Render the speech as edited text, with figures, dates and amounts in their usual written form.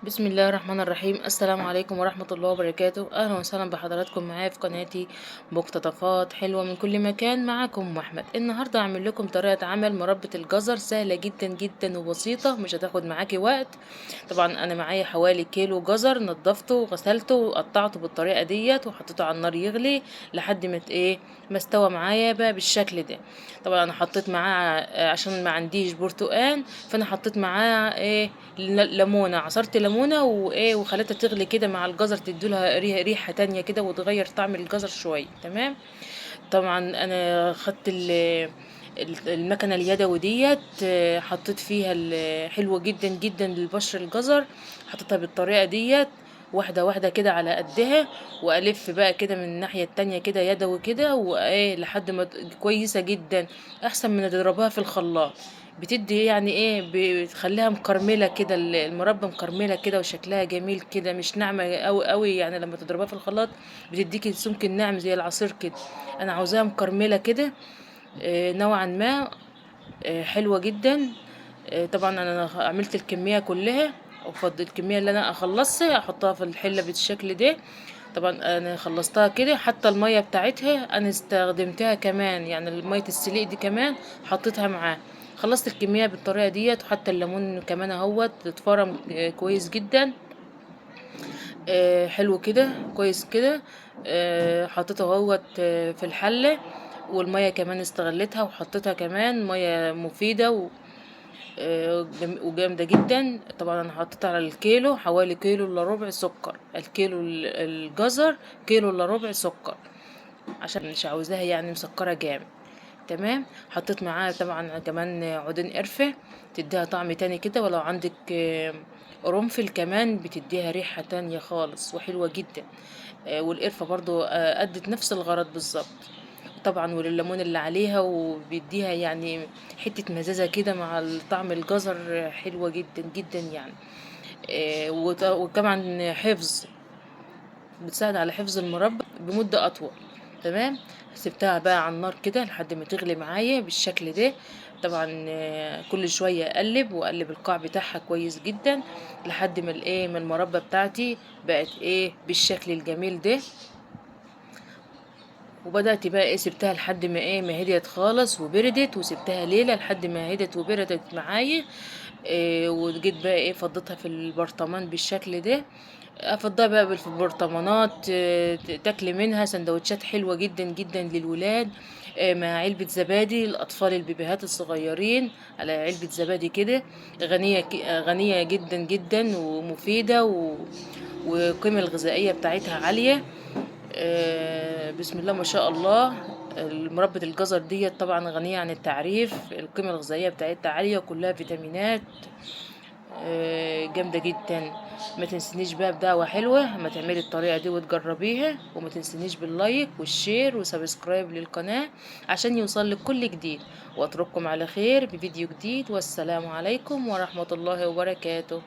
بسم الله الرحمن الرحيم. السلام عليكم ورحمة الله وبركاته. اهلا وسهلا بحضراتكم معايا في قناتي مقتطفات حلوة من كل مكان. معاكم ام احمد. النهاردة هعمل لكم طريقة عمل مربى الجزر سهلة جدا جدا وبسيطة، مش هتاخد معاكي وقت. طبعا انا معايا حوالي كيلو جزر، نضفته وغسلته وقطعته بالطريقة ديت وحطيته على النار يغلي لحد ما ما استوى معايا بقى بالشكل ده. طبعا انا حطيت معاه عشان ما عنديش برتقان، فانا حطيت معاه ليمونه، عصرت ليمونه وخليتها تغلي كده مع الجزر، تديلها ريحه تانية كده وتغير طعم الجزر شوية. تمام. طبعا انا خدت المكنه اليدوي ديت، حطيت فيها حلوة جدا جدا للبشر الجزر، حطيتها بالطريقة ديت واحدة واحدة كده على قدها، والف بقى كده من الناحية التانية كده يدوي كده لحد ما كويسة جدا، احسن من تضربها في الخلاط. بتدي يعني ايه، بتخليها مكرمله كده، المربى مكرمله كده وشكلها جميل كده، مش ناعمة قوي قوي. يعني لما تضربها في الخلاط بتديكي السمك الناعم زي العصير كده. انا عاوزاها مكرمله كده، نوعا ما، حلوة جدا. طبعا انا عملت الكمية كلها وفضلت الكمية اللي انا اخلصها احطها في الحلة بالشكل ده. طبعا انا خلصتها كده، حتى المية بتاعتها انا استخدمتها كمان، يعني مية السليق دي كمان حطيتها معاه. خلصت الكمية بالطريقة ديت، وحتى الليمون كمان اهوت اتفرم كويس جدا، حلو كده كويس كده. حطيته اهوت في الحلة، والمية كمان استغلتها وحطيتها كمان مية مفيدة وجامده جدا. طبعا انا حطيت على الكيلو حوالي كيلو الا ربع سكر، الكيلو الجزر كيلو الا ربع سكر، عشان مش عاوزاها يعني مسكره جامد. تمام. حطيت معاها طبعا كمان عودين قرفه تديها طعم تاني كده، ولو عندك قرنفل كمان بتديها ريحه تانية خالص وحلوه جدا. والقرفه برضو ادت نفس الغرض بالظبط. طبعا ولليمون اللي عليها، وبيديها يعني حتة مزازة كده مع طعم الجزر، حلوة جدا جدا يعني. وطبعا حفظ، بتساعد على حفظ المربى بمدة أطول. تمام. سبتها بقى على النار كده لحد ما تغلي معايا بالشكل ده. طبعا كل شوية اقلب واقلب القاع بتاعها كويس جدا لحد ما ما المربى بتاعتي بقت بالشكل الجميل ده. وبدأت بقى سبتها لحد ما ما هديت خالص وبردت، وسبتها ليلة لحد ما هديت وبردت معايا. وجيت بقى فضيتها في البرطمان بالشكل ده. افضيها بقى في البرطمانات، تاكلي منها سندوتشات حلوة جدا جدا للولاد، مع علبة زبادي للأطفال البيبيهات الصغيرين، على علبة زبادي كده غنية جدا جدا ومفيدة والقيمة الغذائية بتاعتها عالية. بسم الله ما شاء الله. مربى الجزر ديت طبعا غنية عن التعريف، القيمة الغذائية بتاعتها عالية وكلها فيتامينات، جامدة جدا. ما تنسينيش بقى بدعوة حلوة ما تعملي الطريقة دي وتجربيها، وما تنسينيش بال like وال share و subscribe للقناة عشان يوصل لك كل جديد. واترككم على خير بفيديو جديد، والسلام عليكم ورحمة الله وبركاته.